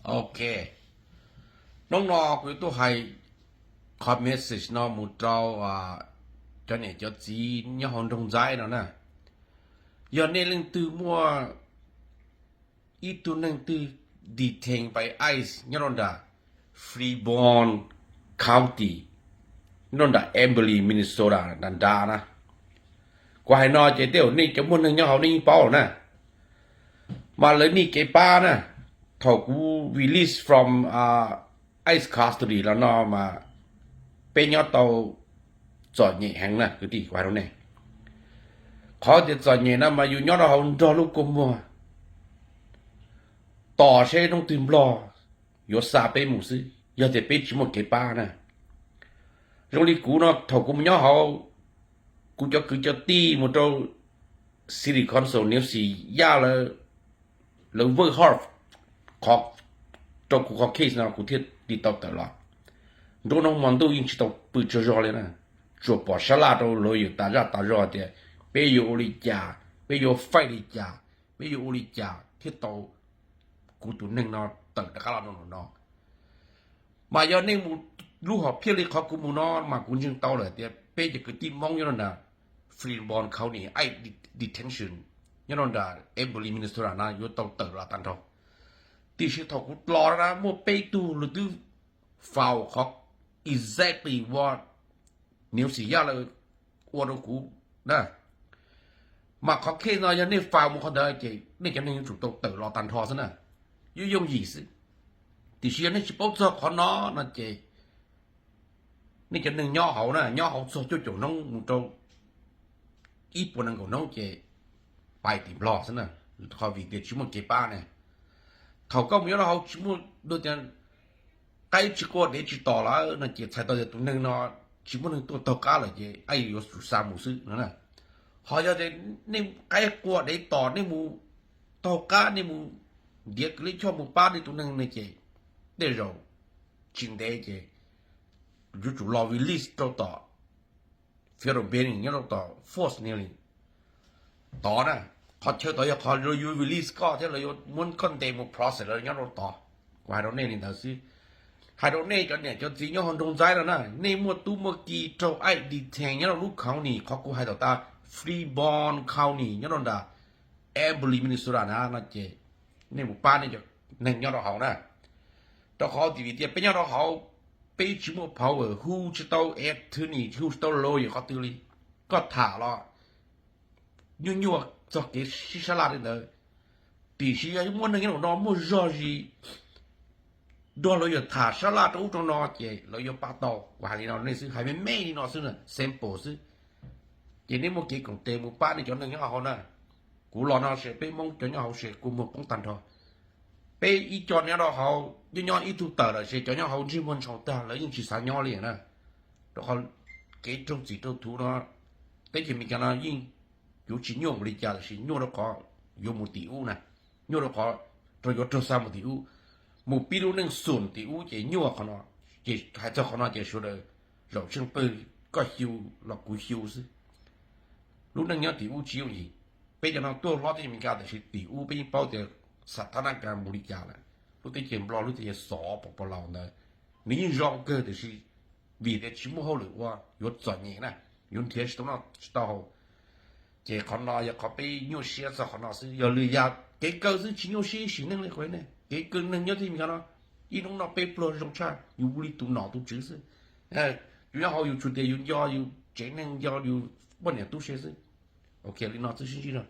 Ok, hnub no kuv yuav tuaj hais qhov message no mus rau cov niam cov txiv nyob hauv nroog Ntxaib no na. Yog nej leej twg muaj ib tug neeg twg detain pais ice nyob rau nram Freeborn County, nyob rau nram Amberley, Minnesota nram nrad na. Kuv hais no ces tej zaum nej cov muaj neeg nyob hauv nej yeej paub lawm na. Mas lawv niaj kev pab na, thaum kuv release from ice custody los no mas peb nyob tau txom nyem heev na kwv tij, kuv hais rau nej. Qhov tias txom nyem na mas yus nyob rau hauv nrog lub kua muag, tos seb hnub twg Nplog yuav xa peb mus xwb yog tias peb tsis muaj kev pab na. Zoo li kuv no thaum kuv mus nyob hauv, kuv cov kwv cov tij mus rau City Council New Zealand, lawv work hard qhov rau kuv qhov case no kuv thiaj li tau tawm los. Nruab hnub hmo ntuj yeej tsis tau pw tsaug zog li na, tsuas pom sab laj rau lawyer tas zaj tas zog tias peb yuav ua li cas, peb yuav fight li cas, peb yuav ua li cas thiaj tau kuv tus neeg no tawm rov qab los no no. Mas yog nej mus lub hom phiaj li qhov kuv mus no mas kuv ntseeg tau lawm tias peb cov kwv tij Hmoob nyob rau nram Freeborn County ice detention nyob rau nram Amberley, Minnesota na yuav tau tawm los tag nrho. Tiam sis thaum kuv los na muaj peb tug lawv twb faus qhov exactly what New Zealand lawv ua rau kuv na. Mas qhov case no yog nej faus mus qhov ntawd ces nej cov neeg yuav tsum tau tawm los tag nrho xwb na, yuav yooj yim xwb. Tiam sis yog nej tsis paub txog qhov no no ces nej cov neeg nyob hauv na, nyob hauv txog cuaj caum hnub mus rau ib puas nees nkaum hnub ces pais tim Nplog xwb na, qhov vim tias tsis muaj kev pab ne. Thaum koj mus nyob rau hauv tsis muaj dua tias qaib tsis qua dev tsis tos lawm no ces txhais tau tias tus neeg no tsis muaj neeg tuaj taug qab lawm ces yuav tsum xa mus xwb no na. Ho yog tias nej qaib qua dev tos, nej mus taug qab, nej mus ntiav kwv lij choj mus pab nej tus neeg ne ces tej zaum tsis ntev ces yuav tsum los release rau tom federal building nyob rau tom Fort Snelling tod na. Qhov chaw tod yog qhov lawv yuav release koj thiab lawv yuav muab koj ntes mus process lawv nyob rau tod. Kuv hais rau nej li ntawd xwb. Hais rau nej cov niam cov txiv nyob hauv nroog Ntxaib no na, nej muaj tub muaj ki raug ice detain nyob rau lub county qhov kuv hais tom qab, Freeborn County nyob rau nram Amberley, Minnesota na no ces nej mus pab nej cov neeg nyob rau hauv na. Rau qhov vim tias peb nyob rau hauv, peb tsis muaj power, hu tsis tau attorney, hu tsis tau lawyer qhov twg li. Koj tham los nyuaj nyuaj txog kev sib sab laj li ntawd. Tiam sis yog muaj neeg nyob rau no muaj zog zis nrog lawv yuav tham sab laj rau ub rau no ces lawv yuav pab tau. Kuv hais li no nej xwb, hais me me li no xwb, sample xwb. Ces nej muaj kev koom tes mus pab nej cov neeg nyob hauv na. Kuv los no ces peb Hmoob cov nyob hauv ces kua muag poob tag nrho. Peb ib co nyob rau hauv nyob nyob ib tug tawm lawm ces cov nyob hauv ntsej muag ntshau tag, lawv yeej tsis xav nyob li na. Rau qhov kev raug txim raug thuv no, teb chaws Amelikas no yeej yuav tsis nyuaj mus li cas, tiam sis nyuaj rau qhov yuav mus tim ub na, nyuaj rau qhov rau yuav raug xa mus tim ub, mus pib lub neej xum tim ub ces nyuaj qhov no. Ces hais txog qhov no ces sawv daws zaum tsheej pawg, koj xyu los kuv xyu xwb. Lub neej nyob tim ub tsis yooj yim. Peb cov no tuaj hlob teb chaws Amelikas tiam sis tim ub peb yeej paub tias xa thab nab kas mus li cas lawm. Lub teb chaws Nplog lub teb chaws xov pom pom laus ntawd, nws yeej zoo kawg tiam sis vim tias tsis muaj hauj lwm ua yuav txom nyem na, yuav nrhiav tsis tau noj tsis tau haus. Ces qhov no yog qhov peb nyuaj siab txog qhov no xwb, yog lwm yam kev kawg xwb tsis nyuaj siab ib sim neej li qhov ne. Kev kawg neeg nyob teb chaws Amelikas no ib hnub noj peb pluag zoo tshaj, yus ua li tus nom tus tswv xwb. Yus nyob hauv yus tsuas tias yus nco yus tsev neeg, nco yus poj niam tub se xwb. Ok, li no xwb sib ntsib na.